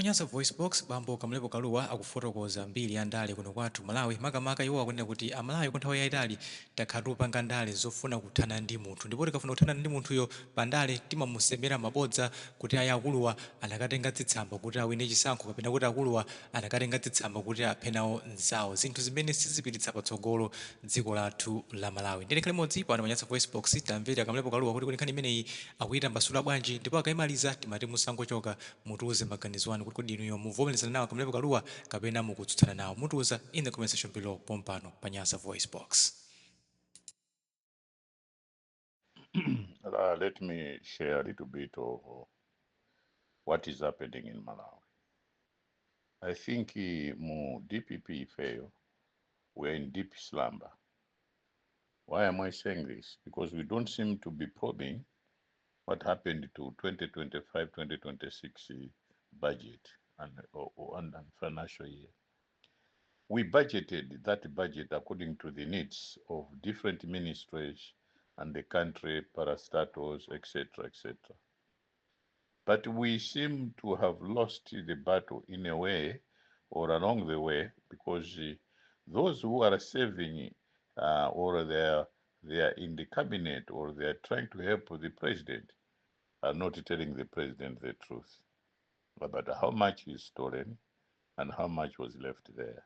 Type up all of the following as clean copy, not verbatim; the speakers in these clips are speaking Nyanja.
Nyasa Voice Box, bambo Kamlepo Kalua akufotokoza mbiri ya ndale kuno kwathu Malawi. Makamaka iwo akunena kuti Amalawi kwa nthawi yayitali takhala tikupanga ndale zofuna kuthana ndi munthu, ndipo tikafuna kuthana ndi munthuyo pa ndale timamusemera mabodza kuti ayi, akuluwa anakatenga zitsamba kuti awine chisankho, kapena kuti akuluwa anakatenga zitsamba kuti aphe nawo mzawo, zinthu zimene sizipititsa patsogolo dziko lathu la Malawi. Ndiye tikhale limodzi pano pa Nyasa Voice Box, tamvera Kamlepo Kalua kuti kodi nkhani imeneyi akuyitambasula bwanji. Ndipo akayimaliza timati musangochoka, mutiuze maganizo anu kuti kodi inuyo muvomerezana nawo Kamlepo Kalua kapena mukutsutsana nawo. Mutiuza in the comment section below pompano pa Nyasa Voice Box. Let me share a little bit of what is happening in Malawi. I think mu DPP ifeyo, we're in deep slumber. Why am I saying this? Because we don't seem to be probing what happened to 2025-2026 budget and financial year. We budgeted that budget according to the needs of different ministries and the country, parastatals, etc., etc. But we seem to have lost the battle in a way or along the way, because those who are serving or they are in the cabinet or they are trying to help the president are not telling the president the truth about how much is stolen and how much was left there.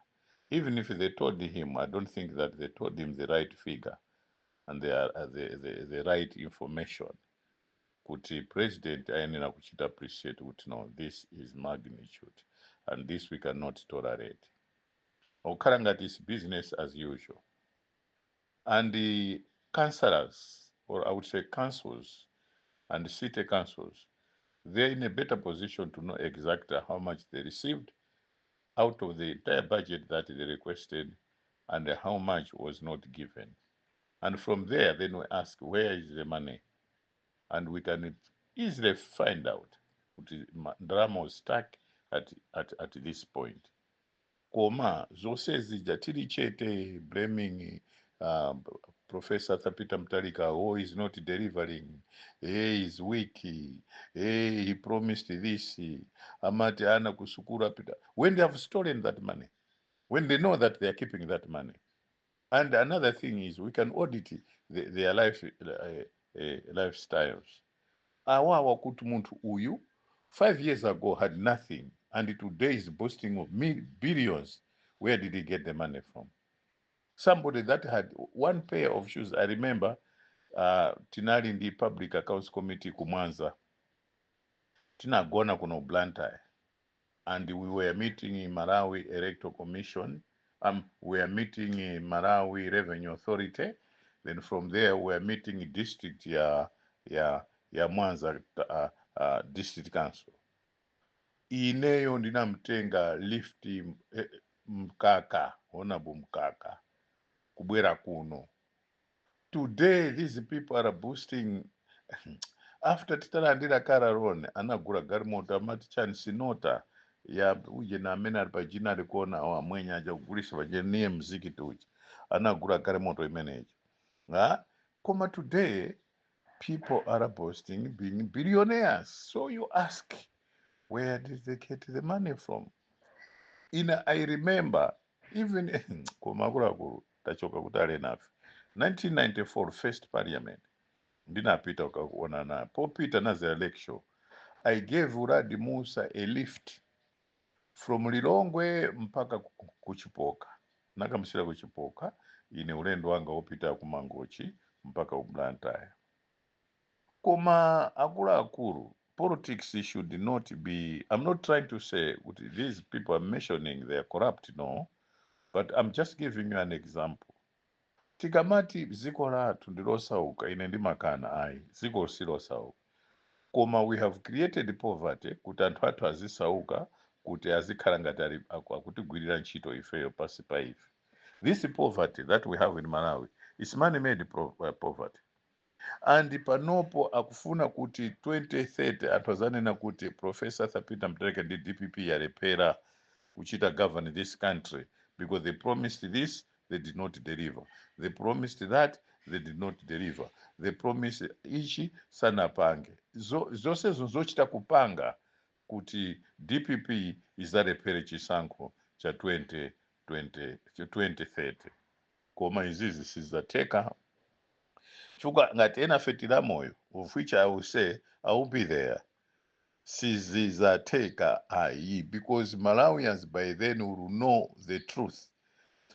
Even if they told him, I don't think that they told him the right figure and the right information kuti president ayenera kuchita appreciate kuti no, this is magnitude and this we cannot tolerate. Okhala ngati is business as usual. And the councillors, or I would say councils and city councils, they're in a better position to know exactly how much they received out of the entire budget that they requested and how much was not given. And from there, then we ask, where is the money? And we can easily find out kuti ndalama was stuck at this point. Koma zonse zija tili chete, blaming Professor Peter Mutharika, oh, he's not delivering, hey, he's weak, hey, he promised this, amati ana kusukulu apita, when they have stolen that money, when they know that they are keeping that money. And another thing is we can audit their lifestyles. Awawa kuti munthu uyu 5 years ago had nothing and today is boasting of billions. Where did he get the money from? Somebody that had one pair of shoes. I remember tinali ndi Public Accounts Committee kumwanza, tinagona kuno Blantyre, and we were meeting in Malawi Electoral Commission, we were meeting in Malawi Revenue Authority, then from there we were meeting district ya Mwanza, District Council. Ineyo ndinamtenga lift Mkaka, Honorable Mkaka, kubwera kuno. Today these people are boasting. After titalandira car loan, anagula galimoto amati chani, Sinota ya uje, na amene ali pajina alikuona amwenye aja kugulisa paje niye mzikiti uja, anagula galimoto imeneyi, ha? Koma today people are boasting being billionaires. So you ask, where did they get the money from? Ina I remember even, koma akuluakulu tachoka kutali nafe. 1994 first parliament ndinapita ukakuona naye popita naza election. I gave Uladi Musa a lift from Lilongwe mpaka kuchipoka, nakamusira kuchipoka. Ine ulendo wanga wopita ku Mangochi mpaka ku Blantyre. Koma akuluakulu, politics should not be, I'm not trying to say kuti these people are mentioning they are corrupt, no, but I'm just giving you an example. Tikamati dziko lathu ndilosauka, ine ndimakana, ayi, dziko silosauka, koma we have created poverty kuti anthu athu azisauka, kuti azikhala ngati akutigwirira ntchito ifeyo pasi pa ife. This poverty that we have in Malawi is man made poverty. And panopo akufuna kuti 2030 anthu azanena kuti Professor Arthur Peter Mutharika ndi DPP yalephera kuchita govern this country because they promised this, they did not deliver, they promised that, they did not deliver, they promised ichi, sanapange. Zonsezo zochita kupanga. Kuti DPP izalephere chisankho cha 2020, 2030. Koma izizi sizatheka, chifukwa ngati enafe tili moyo, of which I will say I will be there, sizizatheka ayi, because Malawians by then will know the truth,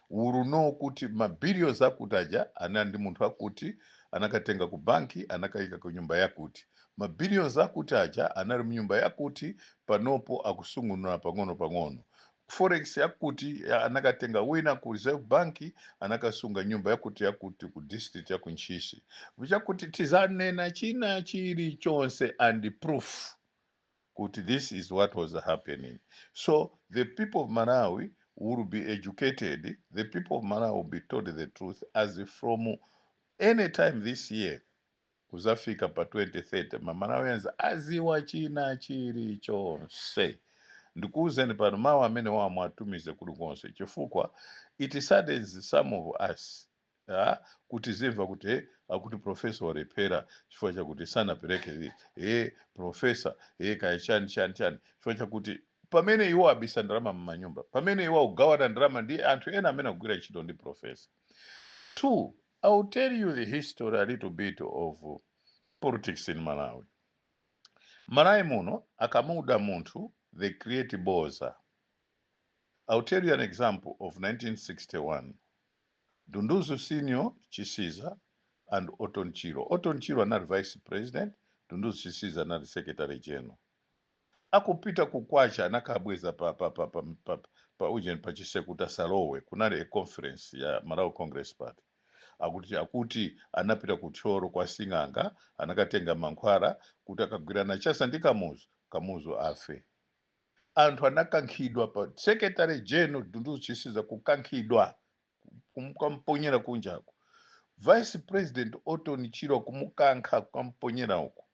will know kuti mabillions akuti aja anali ndi munthu akuti anakatenga ku banki, anakayika ku nyumba yakuti, mabillions akuti aja anali mnyumba yakuti, panopo akusungunula pang'ono pang'ono, forex yakuti anakatenga wina ku Reserve Bank, anakasunga nyumba yakuti yakuti ku district ya kuNtchisi, chakuti tizanena china chilichonse and proof kuti this is what was happening. So the people of Malawi will be educated, the people of Malawi will be told the truth as from any time this year kuzafika pa 2030. MaMalawians aziwa china chilichonse. Ndikuwuzeni pano, mawu amene wamwe atumize kulikonse, chifukwa it saddens some of us kuti zimva kuti akuti professor walephera chifukwa chakuti sanapereke, professor kaya chani chani chani, chifukwa chakuti pamene iwo abisa ndalama m'manyumba, pamene iwo akugawana ndalama ndi anthu ena amene akugwira ntchito ndi professor. Two, I will tell you the history a little bit of politics in Malawi. Malawi muno akamuda munthu, they create boza. I'll tell you an example of 1961. Dunduzu Senior Chisiza and Orton Chirwa. Orton Chirwa anali vice president, Dunduzu Chisiza anali secretary general. Akupita kukwacha, anakabweza pa ujeni, pa Chisekuta Salowe, kunali a conference ya Malawi Congress Party. Akuti anapita kuThyolo kwa sing'anga, anakatenga mankhwala kuti akagwirana chasa ndi Kamuzu, Kamuzu afe. Anthu anakankhidwa pa secretary general Dunduzu Chisiza, kukankhidwa kumponyera kunjako. Vice President Orton Chirwa kumukankha, kukamponyera uko,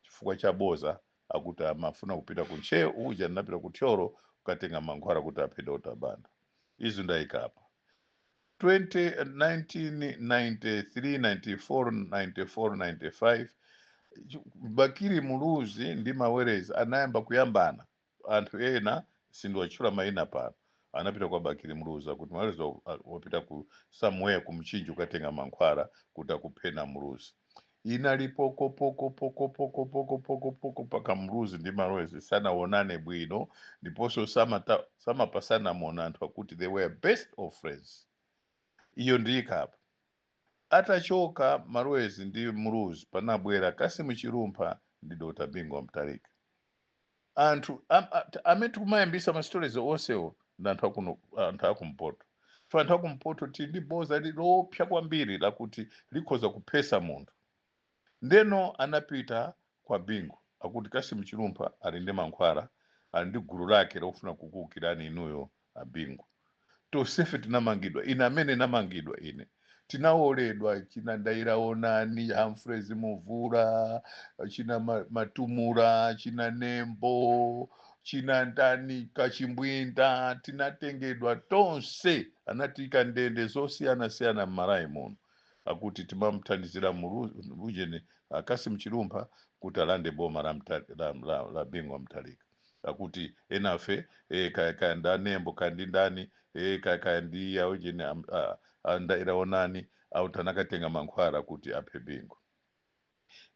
chifukwa cha boza, akuti amafuna kupita kuntcheu uja, anapita kuThyolo kukatenga mankhwala kuti aphe Dr. Banda. Izi ndayikapa 20, 1993, 94, 94, 95. Bakili Muluzi ndi Mawerezi anayamba kuyambana. Anthu ena, sindiwatchula mayina pano, anapita kwa Bakili Muluzi kuti Mawerezi wapita ku somewhere ku Mchinji kukatenga mankhwala kuti akuphena Muluzi. Inali poko poko poko poko poko poko poko paka Muluzi ndi Mawerezi sanaonane bwino, ndiponso samapasana mona, anthu akuti they were best of friends. Iyo ndiyikapa. Atachoka Malwezi ndi Muluzi, panabwera Kasimu Chilumpha ndi Dr. Bingu Mutharika. Anthu amene tikumayambisa ma stories onsewo ndi anthu akuno, anthu akumpoto. So anthu akumpoto tili ndi boza lopsa kwambiri lakuti likhoza kuphesa munthu. Ndeno anapita kwa Bingu, akuti Kasimu Chilumpha ali ndi mankhwala, ali ndi gulu lake lofuna kukuwukirani inuyo a Bingu. Tonsefe tinamangidwa, ine amene namangidwa ine, tinawoledwa, china Ndairaonani, Humphreys Muvula, china Matumura, china Nembo, china ndani, Kachimbwinda, tinatengedwa tonse, anatika ndende zosiyana-siyana m'Malawi muno, akuti timamuthandizira ujeni Kasim Chilumpha kuti alande boma la Bingu wa Mutharika. Akuti enafe kaya ndanembo, kaya ndi ndani, kaya ndi aujeni Ndairaonani, auti anakatenga mankhwala kuti aphe Bingu.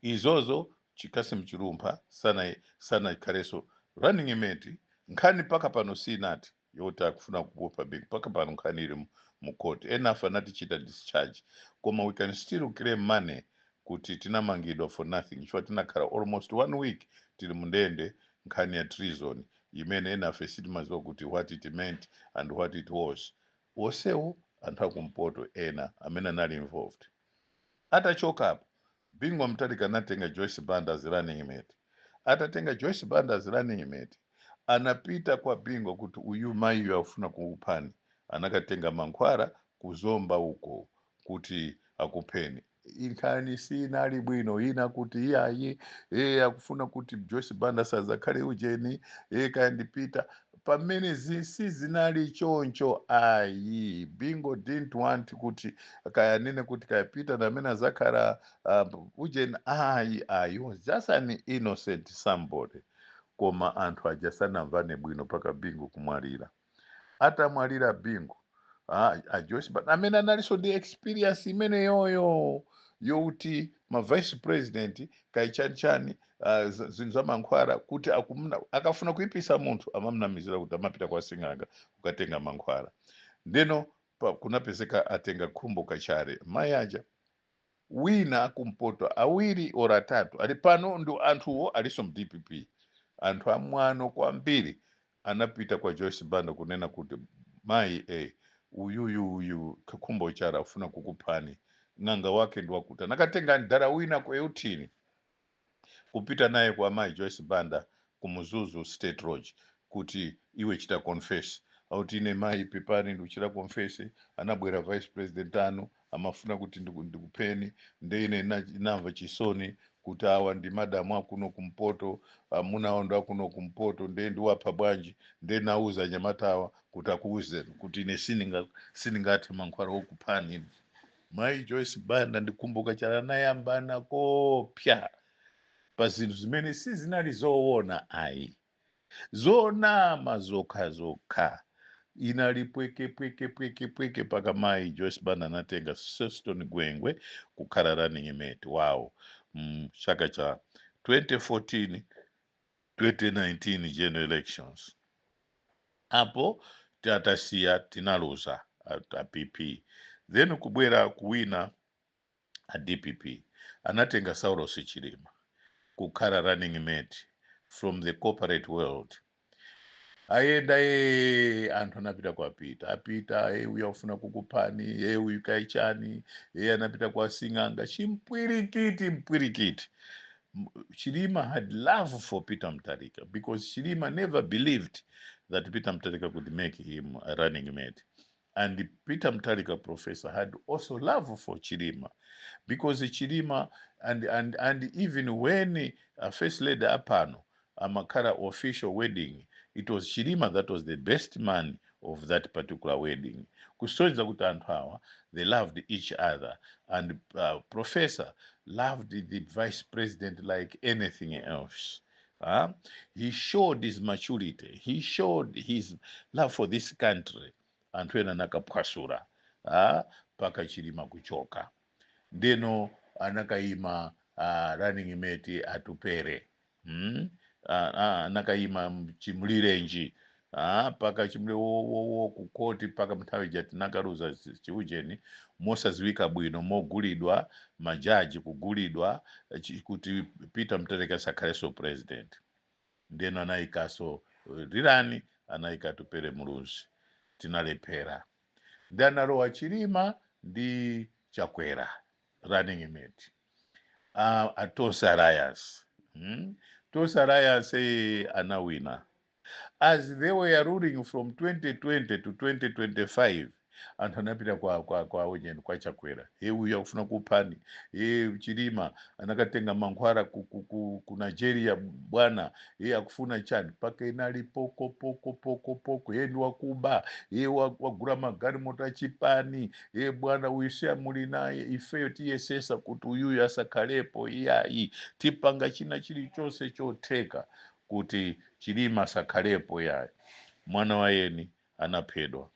Izozo Chikasim Chilumpha sana ikhalenso running mate. Nkhani paka pano sinati yoti akufuna kupha Bingu. Paka pano nkhani ili mu court. Enafe anatichita discharge, koma we can still claim money kuti tinamangidwa for nothing, chifukwa tinakhala almost one week tili mundende, nkhani ya treason imene enafe sitimaziwa kuti what it meant and what it was. Onsewo anthu akumpoto ena amene anali involved. Atachokapo Bingu Mutharika, anatenga Joyce Banda as running mate. Atatenga Joyce Banda as running mate, anapita kwa Bingu kuti uyu mayiyo akufuna kukuphani, anakatenga mankhwala kuzomba uko kuti akupheni. Nkhani sinali bwino, ina kuti iyayi, akufuna kuti Joyce Banda sazakhale ujeni, kaya ndipita pamene sizinali choncho ayi. Bingu didn't want kuti kaya nene kuti kaya Peter namene azakhala ujeni ayi ayi. He was just an innocent somebody. Koma anthu akumpoto Koma anthu aja sanamvane bwino paka Bingu kumwalira. Atamwalira Bingu, a Joyce Banda amene analinso ndi experience imeneyoyo yokuti ma vice president kaichanichani, zinthu za mankhwala, kuti akafuna kuipisa munthu amamnamizira kuti amapita kwa sing'anga kukatenga mankhwala. Ndeno kunapezeka atenga Khumbo Kachale, mayi aja wina kumpoto, awiri or atatu ali pano ndi anthuwo alinso mu DPP, anthu amwano kwambiri. Anapita kwa Joyce Banda kunena kuti, "Mayi, uyuyu uyu Khumbo Chara afuna kukuphani, ng'anga wake ndi wakuti." Anakatenga mdala wina ku Euthini kupita naye kwa mayi Joyce Banda ku Mzuzu State Lodge kuti, "Iwe chita confess." Auti, "Ine mayi, pepani, ndikuchita confess. Anabwera vice president anu, amafuna kuti ndikupheni. Nde ine namva chisoni kuti awa ndi madamu akuno kumpoto, amuna awo ndi akuno kumpoto, nde ndiwapha bwanji? Nde nauza anyamatawa kuti akuwuzeni kuti ine sindingathe mankhwala okuphani." Mayi Joyce Banda ndikumbuka chala anayambana kopya pa zinthu zimene sizinali zoona ayi, zonama zokha zokha. Inali pweke pweke pweke pweke paka mayi Joyce Banda anatenga Seston Gwengwe kukhala running mate wawo mchaka cha 2014, 2019 general elections. Apo tatasiya, tinaluza a PP, then kubwera kuwina a DPP, anatenga Saulos Chilima kukhala running mate from the corporate world. Ayenda ye, anthu anapita kwa Peter, apita e, uyu afuna kukuphani e, uyu kaichani e, anapita kwa sing'anga, chimpwirikiti mpwirikiti. Chilima had love for Peter Mutharika because Chilima never believed that Peter Mutharika could make him a running mate, and Peter Mutharika professor had also love for Chilima because Chilima and even when first lady apano amakhala official wedding, it was Chilima that was the best man of that particular wedding, kusonyeza kuti anthu awa, they loved each other. And professor loved the vice president like anything else. He showed his maturity, he showed his love for this country. Anthu ena anakaphwasula, paka Chilima kuchoka. Ndeno anakayima running mate Atupere, Anakayima Chimulirenji, paka chimule wowowo kukoti, paka nthawi ija tinakaluza chiujeni mosadziwika bwino, mogulidwa majaji, kugulidwa kuti Peter Mutharika sakhalenso president. Ndeno anayikaso Lilani, anayika Atupele Muluzi, tinalephera. Ndi analowa Chilima ndi Chakwera running mate, a Tonse Alliance, Tonse Alliance anawina. As they were ruling from 2020 to 2025, anthu anapita kwa ujeni, kwa Chakwera, he, uyu akufuna kuphani, he, Chilima anakatenga mankhwala ku Nigeria bwana, he, akufuna chani. Paka inali poko poko poko poko, he, ndi wakuba, he, wagula magalimoto achipani, he, bwana uyu siya muli naye, ifeyo tiyesesa kuti uyuyu asakhalepo, iyayi, tipanga china chilichonse chotheka kuti Chilima asakhalepo yayi. Mwana wa yeni anaphedwa,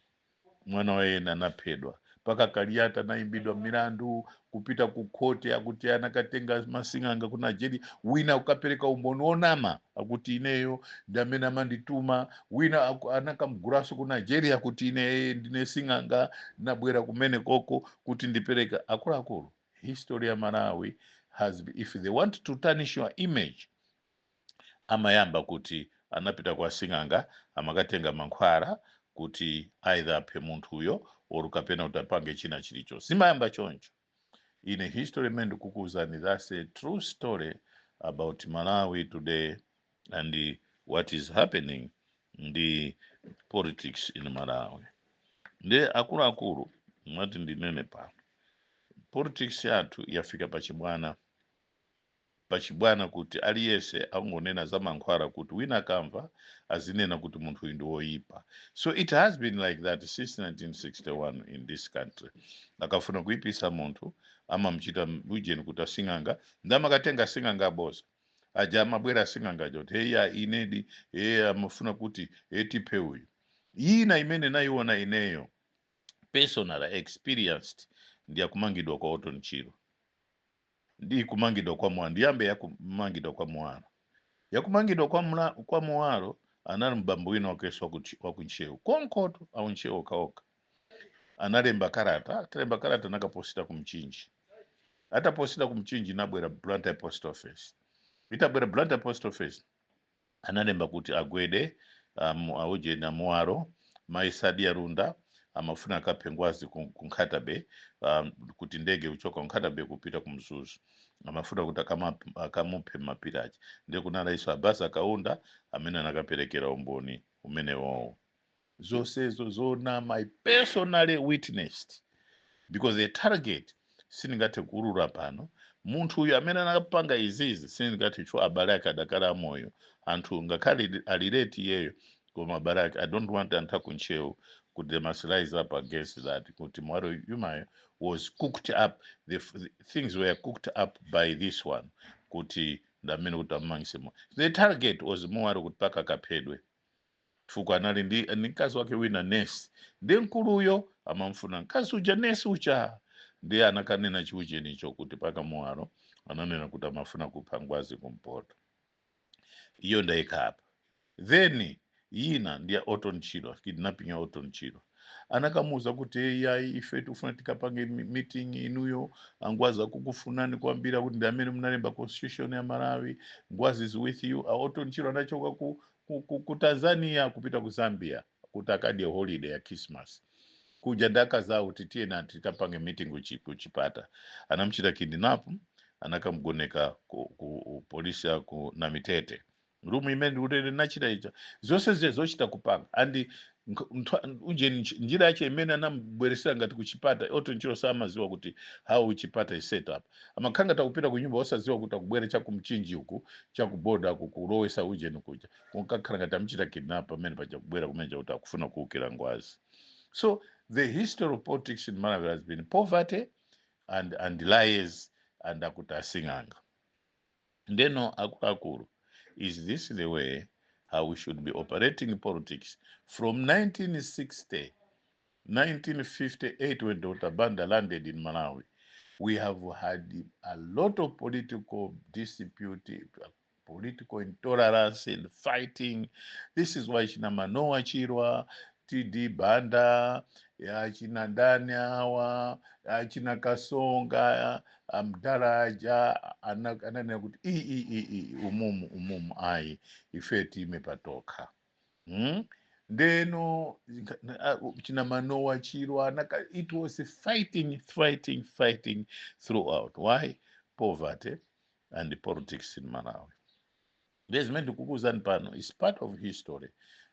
mwana wa yeni anaphedwa. Paka Kaliati anayimbidwa milandu kupita ku khoti akuti anakatenga masing'anga ku Nigeria. Wina kukapereka umboni wonama akuti ineyo ndi amene amandituma. Wina anakamgulaso ku Nigeria kuti ine ndine sing'anga, nabwera kumene koko kuti ndipereka. Akuluakulu, history ya Malawi has, if they want to tarnish your image, amayamba kuti anapita kwa sing'anga, amakatenga mankhwala kuti either aphe munthuyo or kapena kuti apange china chilichonse. Zimayamba choncho. Ine history imene ndikukuwuzani, that's a true story about Malawi today and what is happening ndi politics in Malawi. Ndi akuluakulu, mwati ndinene pano, politics yathu yafika pachibwana, pachibwana kuti aliyense angonena za mankhwala kuti wina akamva azinena kuti munthu uyu ndi woyipa. So it has been like that since 1961 in this country. Akafuna kuyipisa munthu amamuchita ujeni kuti asing'anga, ndi amakatenga sing'anga aboza. Aja amabwera asing'angaja kuti heya, inedi heya, amafuna kuti etiphe uyu. Ina imene nayiona ineyo personal experienced ndi yakumangidwa kwa Orton Chirwa, ndi kumangidwa kwa Muwalo. Ndiyambe yakumangidwa kwa Muwalo. Yakumangidwa kwa Muwalo, anali mbambo wina wakeso wakuntchewu konkoto, auntchewu okaoka. Analemba karata. Atalemba karata, nakaposita kumchinji. Ataposita kumchinji, nabwera Blantyre Post Office. Itabwera Blantyre Post Office, analemba kuti agwede auje na Muwalo, maisadi Arunda amafuna akaphe Ngwazi ku Nkhata Bay, kuti ndege kuchoka ku Nkhata Bay kupita ku Mzuzu, amafuna kuti akamuphe mapiri aja. Ndiye kunali iso Abasi Akaunda amene anakaperekera umboni umenewowo. Zonsezo zonama. I personally witnessed, because the target sindingathe kuulula pano. Munthu uyu amene anapanga izizi sindingathe cho abale ake adakala amoyo, anthu ngakhale alireti iyeyo, koma abale ake, I don't want anthu akuntchewu kuti they must rise up against that, kuti Muwalo Yumayo was cooked up. The things were cooked up by this one, kuti ndamene kuti amangise. The target was Muwalo, kuti paka kaphedwe, chifukwa anali ndi mkazi wake wina nesi, ndi mkuluyo amamfuna mkazi uja, nesi uja. Ndiye anakanena chiuchenicho kuti paka Muwalo ananena kuti amafuna kupha Ngwazi kumpoto. Iyo ndayikhapa. Then yina ndiya Orton Chirwa, kidnapping ya Orton Chirwa. Anakamuuza kuti yayi, ife tikufuna tikapange meeting inuyo, angwazi akukufunani kwambiri, kuti ndi amene munalemba constitution ya Malawi, Ngwazi is with you. Orton Chirwa anachoka ku Tanzania kupita ku Zambia kuti akadye holiday ya Christmas kuja, ndakazawo kuti tiyena titapange meeting kuchipata. Anamuchita kidnap, anakamgoneka ku polisi ya ku Namitete, room imene ndikuti nachita icha. Zonse ziye zochita kupanga and uje njira yache imene anamubweresera ngati kuchipata. Orton Chirwa samaziwa kuti how chipata is set up. Amakhanga takupita ku nyumba osaziwa kuti akubwere chakumchinji uku, chakuboda uku, kulowesa ujeni kuja, kunkakhala ngati amuchita kidnap pamene paja, kubwera kumeja kuti akufuna kuwukira Ngwazi. So the history of politics in Malawi has been poverty and lies and akuti asing'anga. Ndeno akuluakulu, is this the way how we should be operating politics? From 1960, 1958, when Dr. Banda landed in Malawi, we have had a lot of political dispute, political intolerance and fighting. This is why china Manoah Chirwa, TD Banda, ya china ndani awa, ya china Kasonga, amdaraja ananena kuti i i i i umumu umumu ayi, ife time patoka. Ndeno china Manoah Chirwa it was fighting, fighting, fighting throughout. Why? Poverty and politics in Malawi. Ndezimene ndikukuwuzani pano is part of history.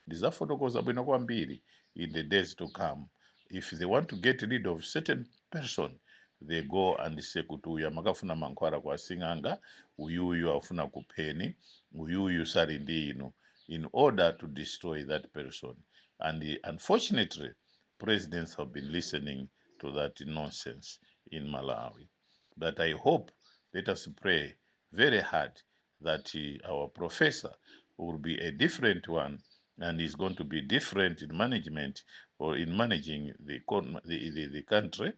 Ndizafotokoza bwino kwambiri in the days to come. If they want to get rid of certain person, they go and say kuti uyu amakafuna mankhwala kwa sing'anga, uyuyu afuna kupheni, uyuyu sali ndi inu, in order to destroy that person. And unfortunately, presidents have been listening to that nonsense in Malawi. But I hope, let us pray very hard that our professor will be a different one and is going to be different in management or in managing the country,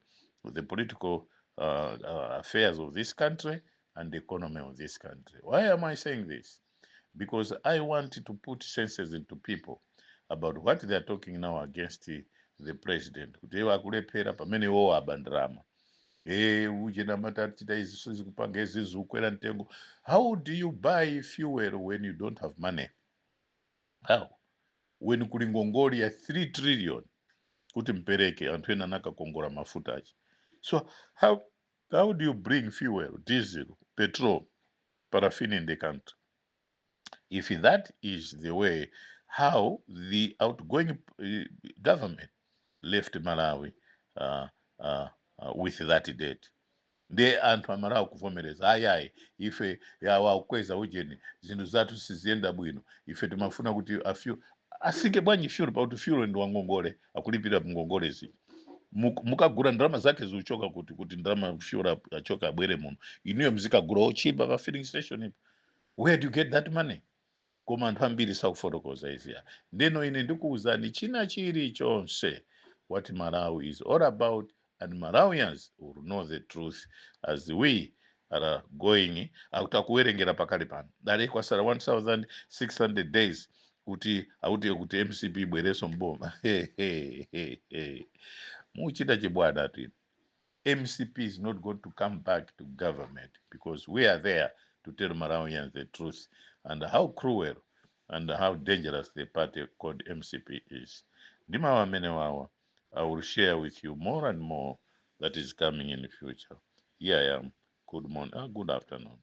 the political affairs of this country and the economy of this country. Why am I saying this? Because I want to put senses into people about what they are talking now against the president. Kuti iwo akulephera pamene iwo aba ndalama. Uje namatachita izi sizikupanga izi, zikukwera mtengo. How do you buy fuel when you don't have money? How? When kuli ngongoli ya 3 trillion kuti mpereke, anthu ena anakakongola mafuta achi. So how do you bring fuel, diesel, petrol, paraffin in the country? If that is the way how the outgoing government left Malawi with that debt, ndiye anthu amalawi kuvomereza, ayayi, ife yawa kukweza ujeni, zinthu zathu siziyenda bwino, ife timafuna kuti afuel asike. Bwanji fuel, pakuti fuel ndi wangongole, akulipira ngongole zija. Mukagula ndalama zake zikuchoka kuti ndalama fuel achoka abwere muno, inuyo mzikagula ochipa pa filling station ipo. Where do you get that money? Koma anthu ambiri sakufotokoza iziya. Ndeno ine ndikuwuzani china chilichonse, what Malawi is all about, and Malawians will know the truth as we are going. Akuti akuwerengera pakali pano dale kwasala 1600 days kuti akuti kuti MCP ibwereso mboma. Muchita chibwana ati MCP is not going to come back to government because we are there to tell Malawians the truth and how cruel and how dangerous the party called MCP is. Ndimawa amene wawa, I will share with you more and more that is coming in the future. Here I am. Good morning, good afternoon.